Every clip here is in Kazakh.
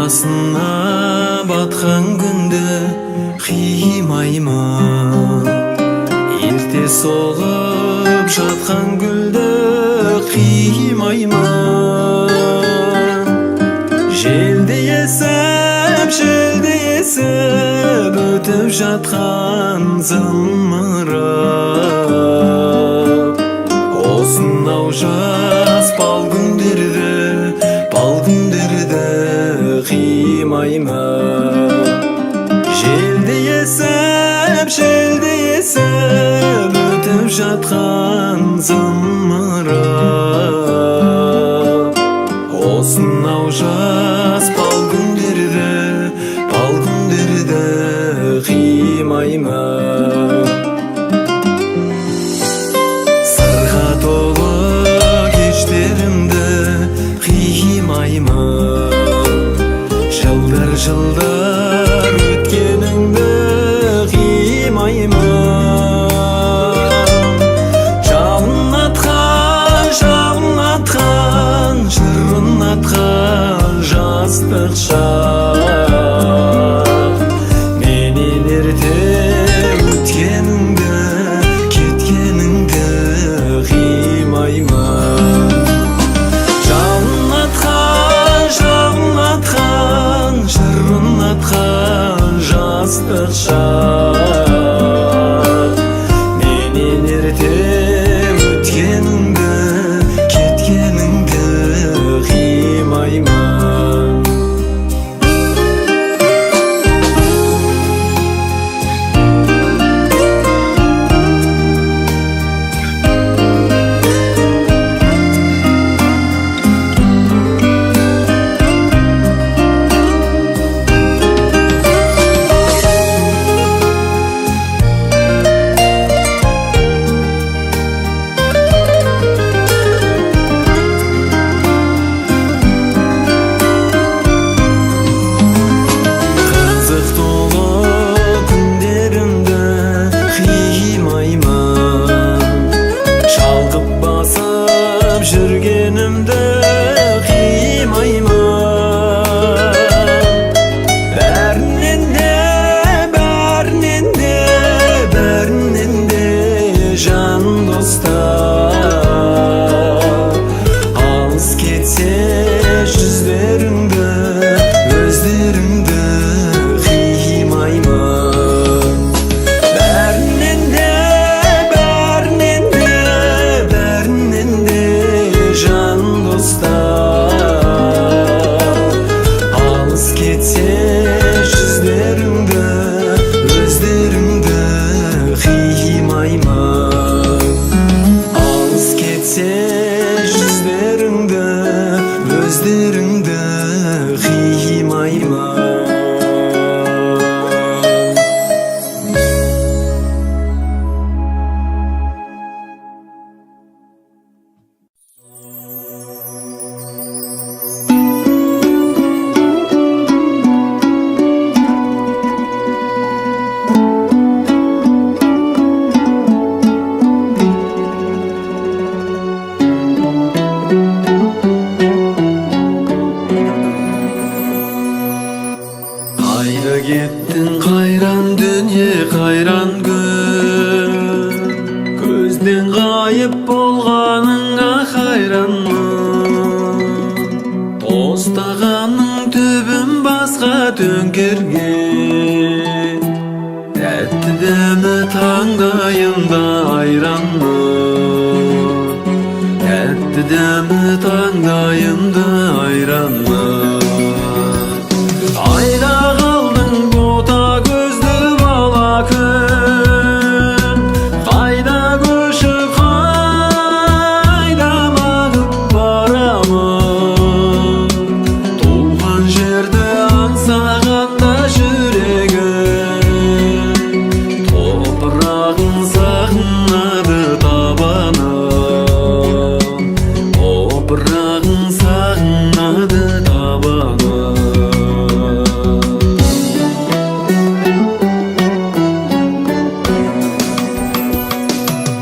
Күнәсына батқан күнді қимаймын, ерте солып жатқан гүлді қимаймын. Желді есіп, желді есіп өтіп жатқан зымырап, осынау жас бал күндерді, бал күндерді қимаймын. Желді есіп, желді есіп өтіп жатқан зымырап, осынау жас бал күндерді, бал күндерді қимаймын. Сырға толы кештерімді қимаймын, жылдар, жылдар өткеніңді қимаймын. Жалын атқан, жалын атқан, жырын атқан жастық шақ менен ерте өткеніңді, кеткеніңді қимаймын. Жалын атқан, жалын атқан, жырын атқан жастық шақ менен ерте өткеніңді, кеткеніңді қимаймын. Қызық толы күндерімді қимаймын, шалқып басып жүргенімді қимаймын. Бәрінен де, бәрінен де, бәрінен де жан достар алыс кетсе, жүздеріңді, өздеріңді қимаймын. Бәрінен де, бәрінен де, бәрінен де жан достар алыс кетсе, жүздеріңді, өздеріңді қимаймын. Алыс кетсе, жүздеріңді, өздеріңді қимаймын. Қайда кеттің, қайран дүние, қайран күн? Көзден ғайып болғаныңа хайранмын. Тостағанның түбін басқа төңкерген, тәтті дәмі таңдайымда айранмын, тәтті дәмі таңдайымда айранмын. Айда қалдың, бота көзді бала күн? Қайда көшіп, қайда бағып барамын? Туған жерді аңсағанда жүрегім, топырағын сағынады табаным, топырағын сағынады табаным.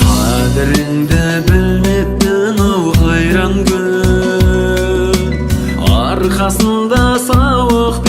Қадіріңді білмеппін ау, қайран күн. Арқасында сауық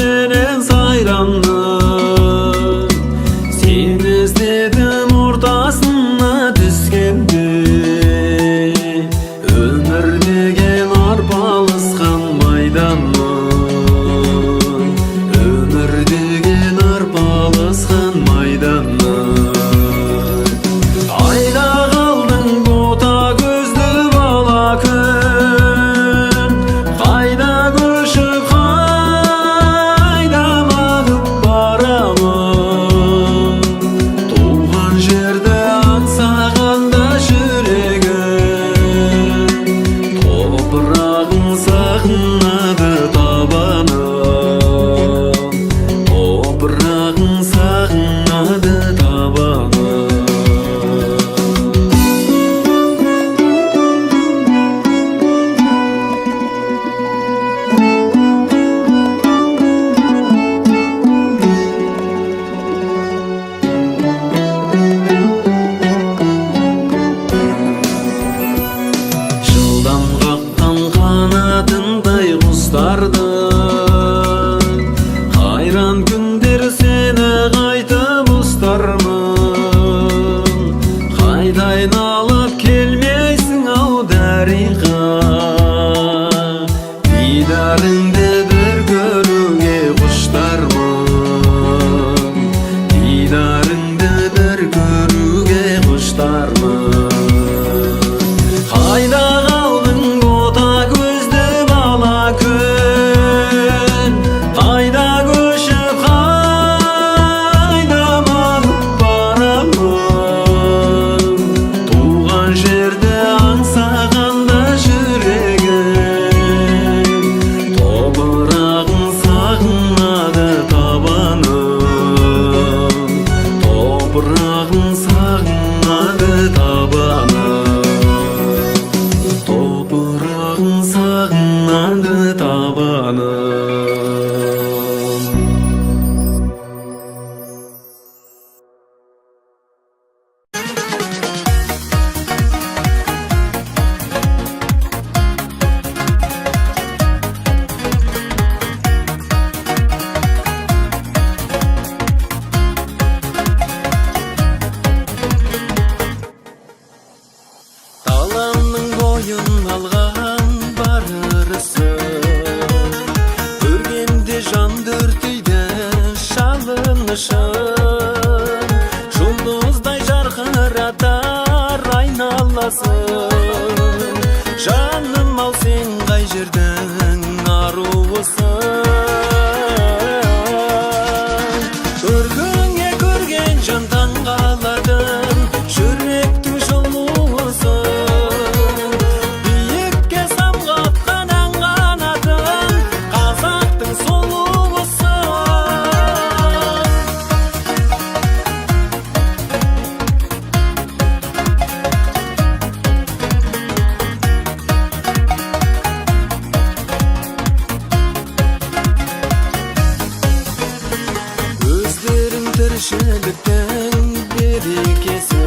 Бейбітшіліктің берекесі,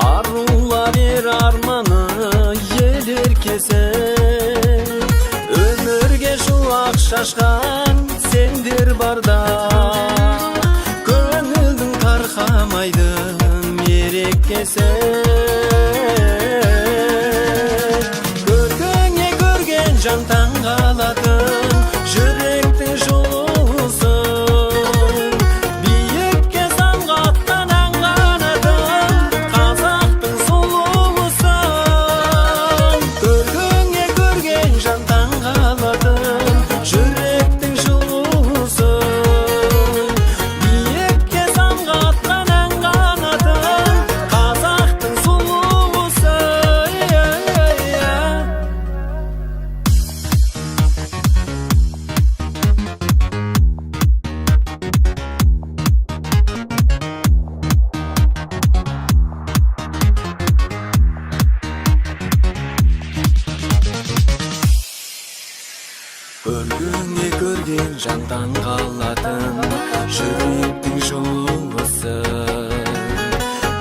арулар ер арманы, ел еркесі. Өмірге шуақ шашқан сендер барда, көңілдің тарқамайды мерекесі. Көркіңе көрген жан таңғалатын, жүректің жылуысың. Биікке самғатқан ән, қазақтың сұлуысың. Көркіңе көрген жан таңғалатын, жүректің жылуысың. Биікке самғатқан ән, қазақтың сұлуысың. Көркіңе көрген жан таңғалатын, жүректің жылуысың.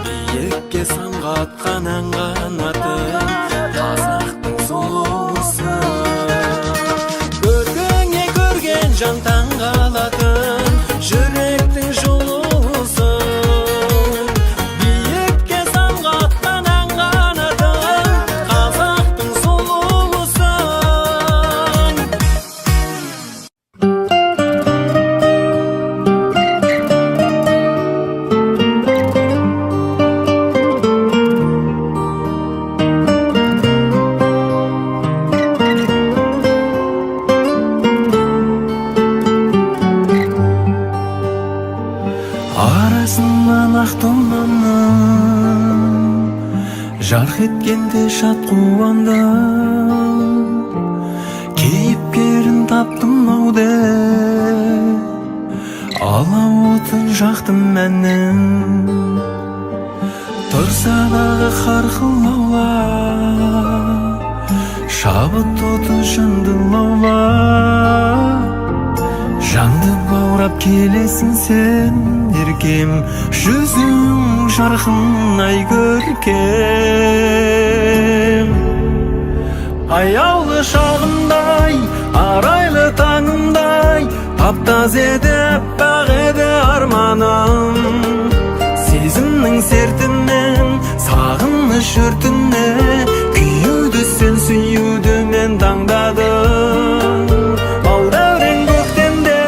Биікке самғатқан ән қанатын, қазақтың сұлуысың. Көркіңе көрген жан таңғалатын, жүректің жылуысың. Биікке самғатқан ән қанатын, қазақтың сұлуысың. Арасынан ақ тұманның жарқ еткенде шат қуандым. Кейіпкерін таптым ау деп, алау отын жақтым әннің. Тұрса дағы қарқылаулап, шабыт оты жанды лаулап, жанды баурап келесің сен, еркем, жүзің жарқын ай көркем. Аяулы шағымдай, арайлы таңымдай, тап таза еді, аппақ еді арманым. Сезімнің сертімен, сағыныш өртіне күюді сен, сүюді мен таңдадым. Ал дәурен көктемде,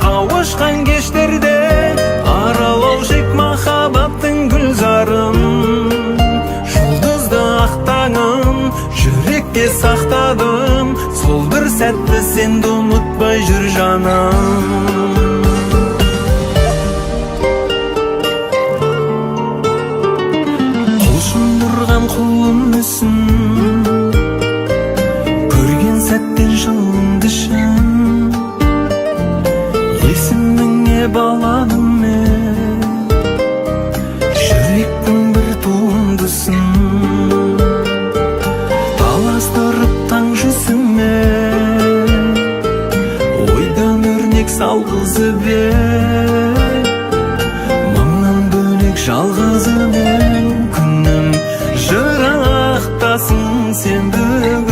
қауышқан кештерде, аралау шек махаббаттың гүлзарын. Жұлдызды ақ таңын жүрекке сақтадым, сол бір сәтті сен де ұмытпай жүр, жаным. Құлшындырған құлын мүсін, көрген сәттен жылынды ішім. Есіміңе баладым мен жүректің бір туындысын. Таластырып таң жүзіме, ойдан өрнек салғызып ек, мыңнан бөлек жалғыз ең күнім, жырақтасың сен бүгін.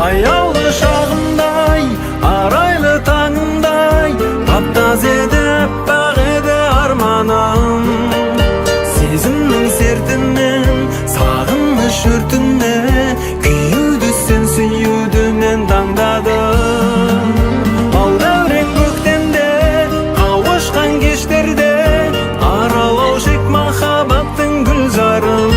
Аяулы шағымдай, арайлы таңымдай, тап таза еді, аппақ еді арманым. Сезімнің сертімен, сағыныш өртіне күюді сен, сүюді мен таңдадым. Ал дәурен көктемде, қауышқан кештерде, аралау шек махаббаттың гүлзарын.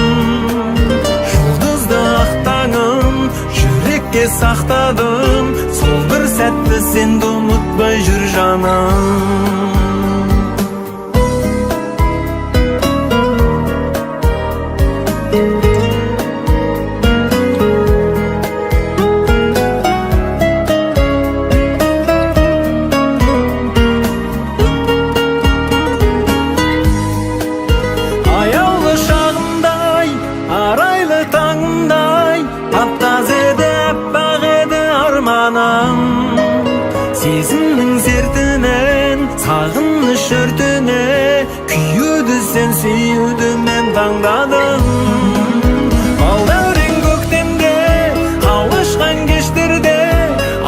Жұлдызды ақ таңын жүрекке сақтадым, сол бір сәтті сен де ұмытпай жүр, жаным. Аяулы шағымдай, арайлы таңымдай, тап таза еді, аппақ еді арманым. Сезімнің өртіне. Күюді сен, сүюді мен таңдадым. Ал дәурен көктемде, алышқан кештерде,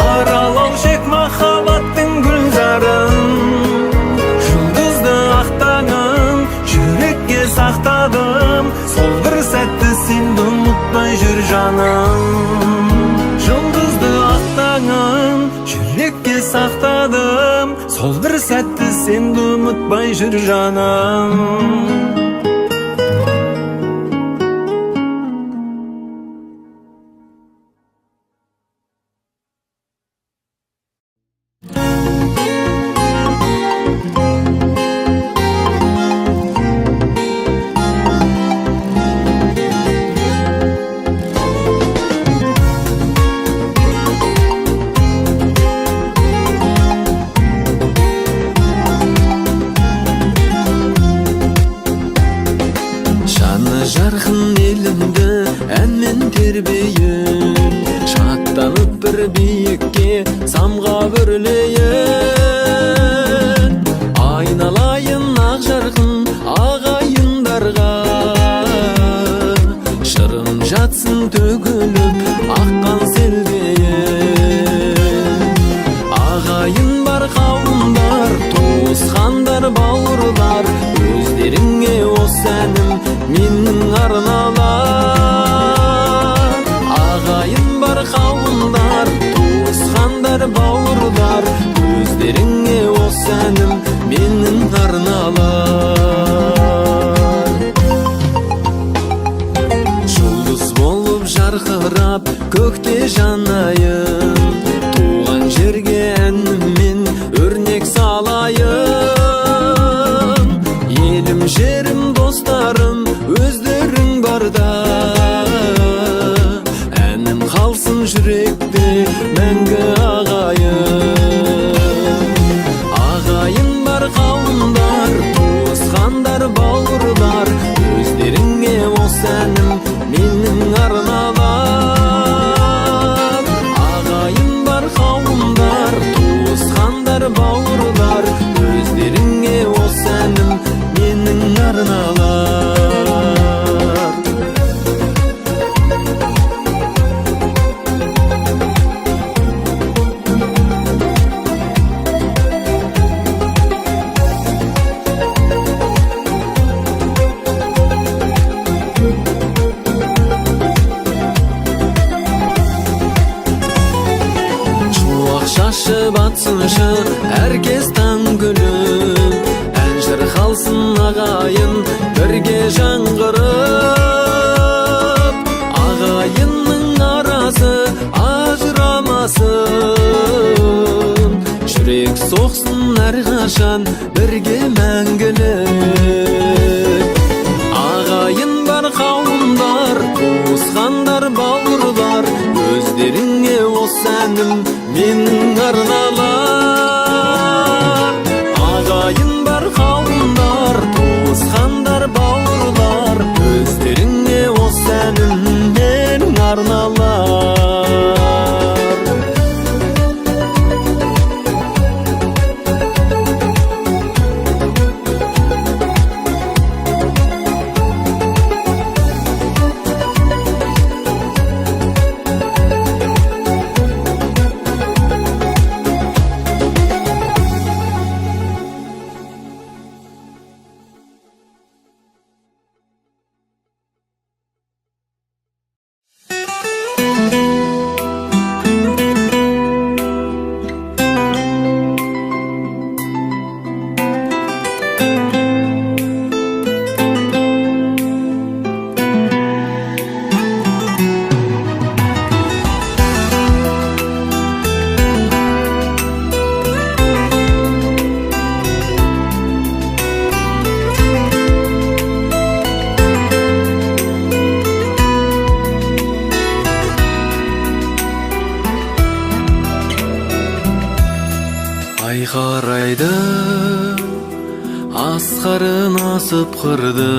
аралау шек махаббаттың гүлзарын. Жұлдызды ақ таңын жүрекке сақтадым, сол бір сәтті сен ұмытпай жүр жаным. Жұлдызды ақ таңын жүрекке сақтадым, сол бір сәтті сен ұмытпай жүр жаным. Жаны жарқын елімді әнмен тербейін, шаттанып бір биікке самғап өрлейін. Айналайын ақ жарқын ағайындарға, шырын жатсын төгіліп аққан селдейін. Ағайын бар, қауымдар, туысқандар, бауырлар, өздеріңе осы әнім менің арналар. Ағайын бар, қауымдар, туысқандар, бауырлар, өздеріңе осы әнім менің арналар. Жұлдыз болып жарқырап көкте жанайын, туған жерге әніммен өрнек салайын. Елім, жерім, достарым, өздерің барда, әнім қалсын жүректе мәңгі ағайын. Ағайын бар, қауымдар, туысқандар, бауырлар, өздеріңе осы әнім менің арналар. Ағайын бар, қауымдар, туысқандар, бауырлар, өздеріңе осы әнім менің арналар. Шуақ шашып атсыншы әркез таң күліп, ән шырқалсын ағайын бірге жаңғырып. Ағайынның арасы ажырамасын, жүрек соқсын әрқашан бірге мәңгілік. Ағайын бар, қауымдар, туысқандар, бауырлар, өздеріңе осы әнім менің арналар. Ағайын бар, қауымдар, туысқандар, бауырлар, өздеріңе осы әнім менің арналар. Ай қарайды асқарын асып қырды,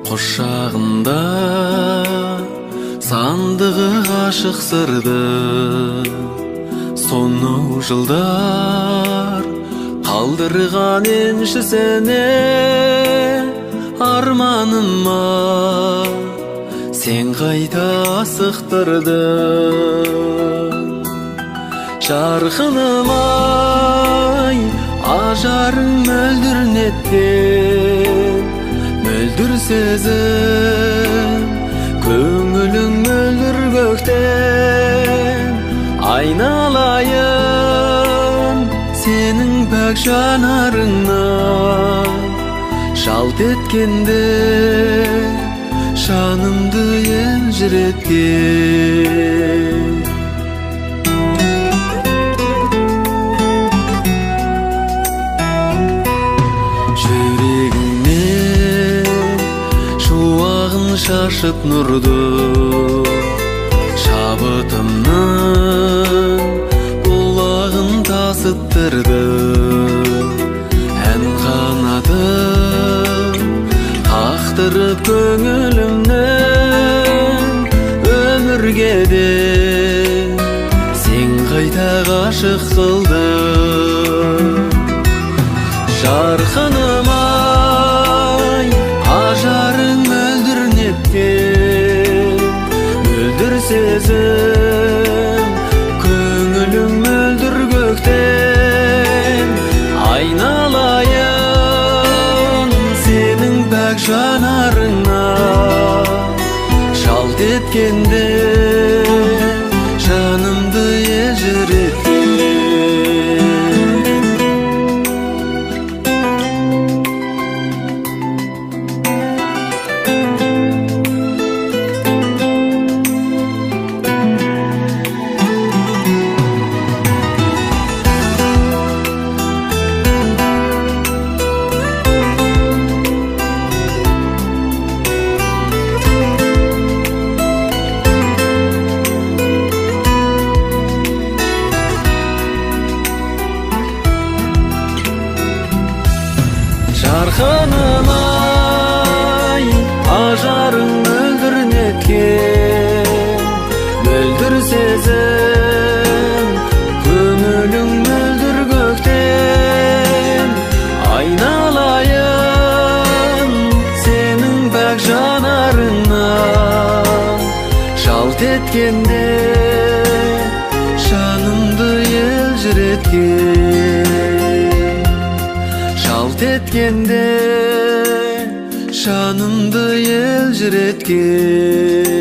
құшағында сандығы ғашық сырды. Сонау жылдар Алдырған еншісіне арманыма сен қайта асықтырдың. Жарқыным ай, ажарың мөлдір неткен, мөлдір сезім, көңілің мөлдір көктем. Айналайын сенің пәк жанарыңнан, жалт еткенде жанымды елжіреткен. Жүрегіңнен шуағын шашып нұрды, шабытымның бұлағын тасыттырды. Ән қанатын қақтырып көңілімнің, өмірге де сен қайта ғашық қылдың. Жарқыным ай, ажарың мөлдір неткен, мөлдір сезім, көңілің мөлдір көктем. Айналайын сенің пәк жанарыңнан, жалт еткенде жанымды елжіреткен. Жарқыным ай, ажарың мөлдір неткен, мөлдір сезім, көңілің мөлдір көктем. Айналайын сенің пәк жанарыңнан, жалт еткенде жанымды елжіреткен. Жалт еткенде жанымды елжіреткен.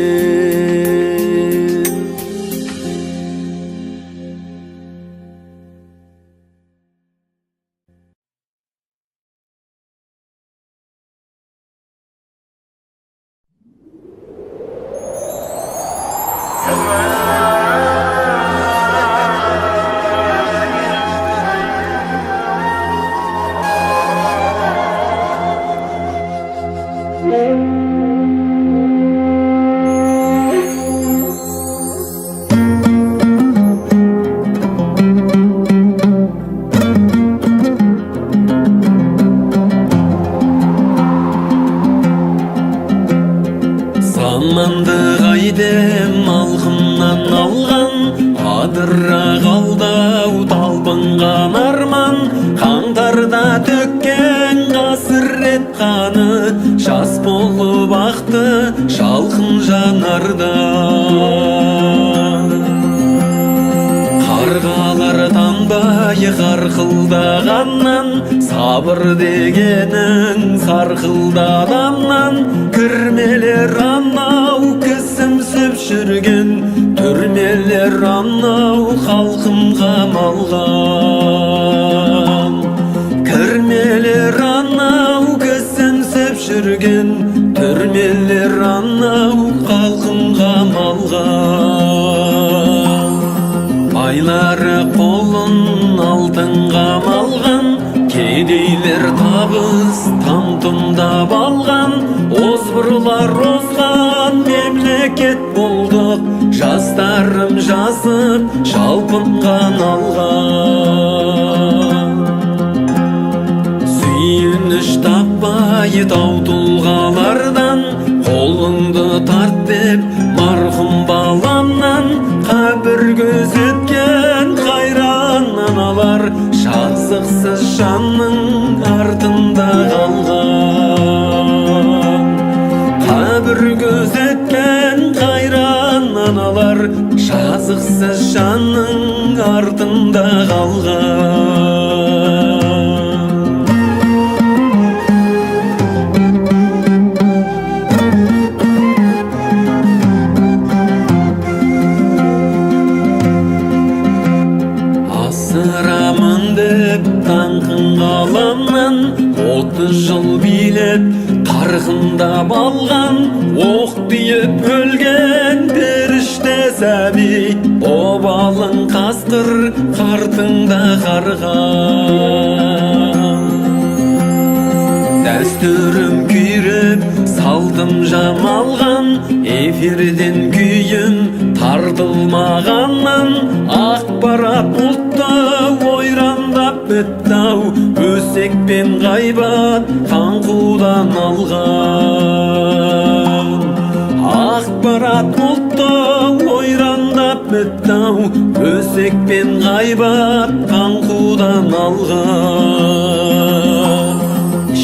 Заманды қайдем алқымнан алған, адыра қалдау талпынған арман. Қаңтарда төккен қасірет қаны жас болып ақты жалқын жанардан. Қарғалар танбай қарқылдағаннан, сабыр дегенің сарқылдағаннан. Кірмелер анау кісімсіп жүрген, түрмелер анау халқым қамалған. Кірмелер анау кісімсіп жүрген, түрмелер анау халқым қамалған. Байлары қолын алтынға малған, кедейлер табыс там-тұмдап алған. Озбырлар озған мемлекет болдық, жастарым жазып жалпынған алған. Сүйініш таппай тау тұлғалардан, қолыңды тарт деп марқұм баламнан. Қабір күзеткен қайран аналар, шахзада Жазықсыз жанның артында қалған, қабір күзеткен қайран аналар, жазықсыз жанның артында қалған. Асырамын деп даңқын ғаламнан, 30 жыл билеп қарқындап алған, оқ тиіп өлген періште сәби, обалың қасқыр, қартыңда қарған. Дәстүрім күйреп, салтым жамалған, эфирден күйім тартылмағаннан, ақпарат ұлтты ойрандап бітті-ау, өсек пен ғайбат қаңқудан алған. Ақпарат ұлтты ойрандап бітті-ау, өсек пен ғайбат қаңқудан алған.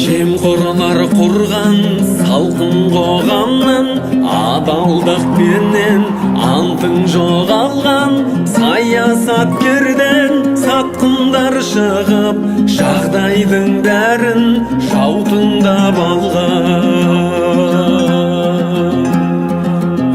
Жемқорлар құрған салқын қоғамнан, адалдықпенен антың жоғалған, саясаткерден сатқындар шығып, жағдайдың бәрін жаутыңдап алған.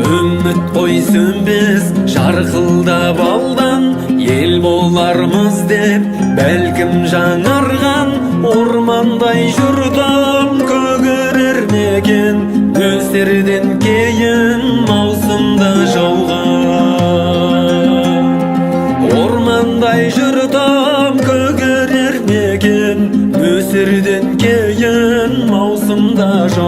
Үміт қой сөнбес жарқылдап алдан, ел болармыз деп бәлкім жаңарған, ормандай жұртым көгерер ме екен нөсерден кейін маусымда жауған? Ормандай жұртым көгерер ме екен нөсерден кейін маусымда жауған?